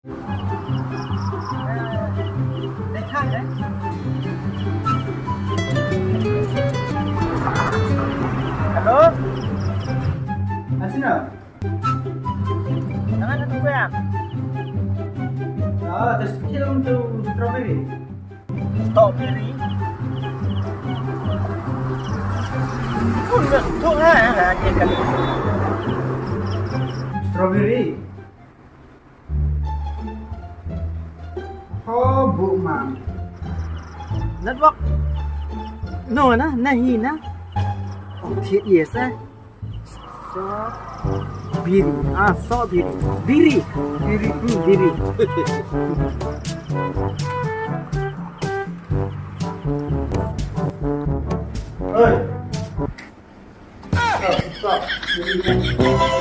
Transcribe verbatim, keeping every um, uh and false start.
Hello? Asina? Tangan tu yang? Ah, terus kita untuk strawberry. Strawberry? Pun dah tu ha, ha, dia kali. Strawberry. Ho bu mang. Network. No na, nahi na. Oh, thied yes eh. So biri. Ah, so biri. Biri. Biri. Hmm, biri. Oi. Stop, stop.